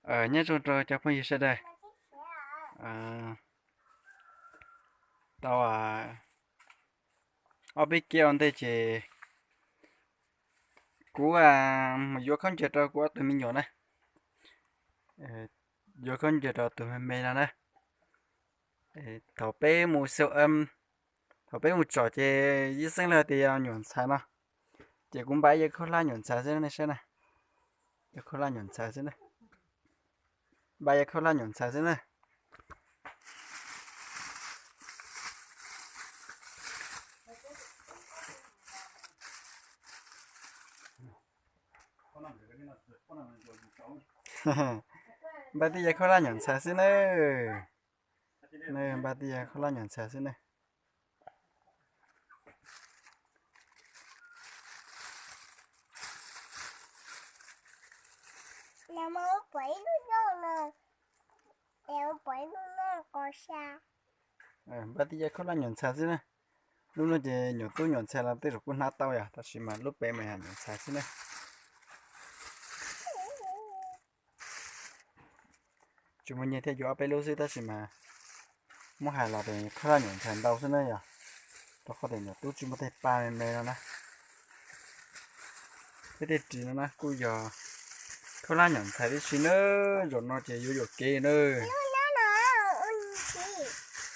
Nyob zoo rau cov phooj ywg sawv daws. Tau ob peb kiab ua ntej ces kuv mus yuav khaub ncaws rau kuv ob tug me nyuam na. Yuav khaub ncaws rau tus me me no na. Thaum peb mus xav, thaum peb mus tsom ces ib xeeb leej tias yog nyuam ntxhais no, ces kuv npaj ib yam khaub hlab nyuam ntxhais xwb nej saib na. Yog khaub hlab nyuam ntxhais xwb na. Npaj ib yam khaub hlab nyuam ntxhais xwb na. Npaj tib yam khaub hlab nyuam ntxhais xwb na. Npaj tib yam khaub hlab nyuam ntxhais xwb na. Npaj tib yam khaub hlab nyuam ntxhais xwb na. Lub no ces nyuam tub nyuam ntxhais los tej zaum kuj hnab tau yom, tab sis mas lub pem mas yog nyuam ntxhais xwb na. Tsis muaj nyiaj thiaj yuav ob peb lub xwb tab sis mas muab hais los ces khaub hlab nyuam ntxhais ntau xwb na yom, rau qhov tias nyuam tub tsis muaj tej pa me me no na. Peb tej ris no na kuj yog khaub hlab nyuam ntxhais tib si na. Zaum no ces yuav yuam kev na.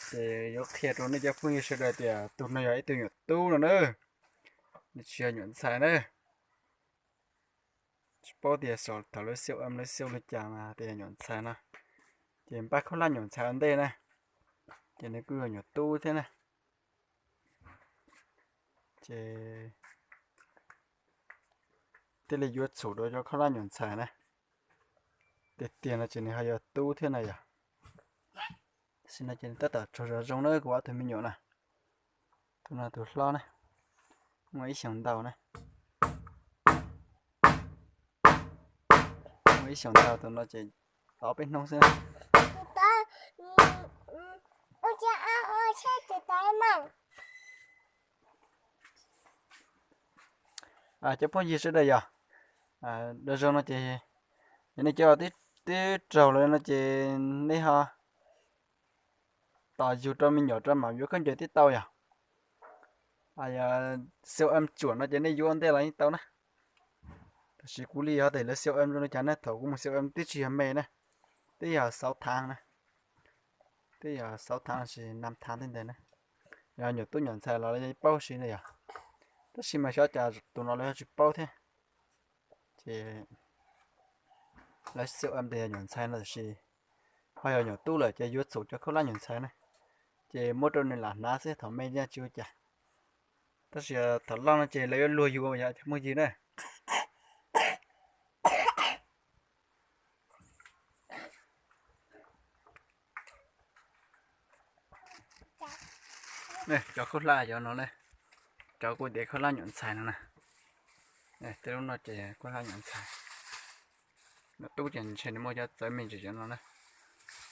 Ces yuav qhia rau nej cov phooj ywg sawv daws tias tus no yog ib tug nyuam tub no na, nws tsis yog nyuam ntxhais na. Tsis paub tias thaum lawv xyaum am lawv xyaum li cas mas tias yog nyuam ntxhais no, ces npaj khaub hlab nyuam ntxhais ua ntej na, ces nws kuj yog nyuam tub thiab na. Ces thiaj li yuav txhum rau cov khaub hlab nyuam ntxhais na. Tiag tiag no ces nws ho yog tub thiab na yom. Tam sim no ces nws tab tom tsaug zog zoo na kuv ob tug me nyuam na. Tus no tus hlob na, muaj ib xyoos ntau na. Muaj ib xyoos ntau, tus no ces tau peb hnub xwb. Cov phooj ywg sawv daws yog, dag zoo no ces yog nej cov twb raug lawm no ces nej ho tos yug rau me nyuam rau mam yuav khaub ncaws tib tau yog. Xyaum am tsuam no ces nej yuav ntej los yeej tau na. Tab sis kuv li yog tias lawv xyaum am zoo li cas na, thaum kuv mus xyaum am twb tsis yog me na, twb yog xauv thaav na, twb yog xauv thaav los sis nam thaav tej ntawd na. Yog nyuam tub nyuam ntxhais los lawv yeej paub si na yog, tab sis mas xyov cas tus no lawv ho tsis paub thiab. Ces lawv xyaum am tias yog nyuam ntxhais no tab sis ho yog nyuam tub lawm ces yuav txhum cov khaub hlab nyuam ntxhais na, ces muab rau nws lam hnav xwb, thaum me yeej tsis ua cas. Tab sis thaum loj no ces lawv yuav luag yus yog cov phooj ywg na. Cov khaub hlab cov no na, cov kuv tias khaub hlab nyuam ntxhais no na. Tej lub no ces khaub hlab nyuam ntxhais. Nyuam tub ces ntshe nws muaj cov txawv me ntsis cov no na.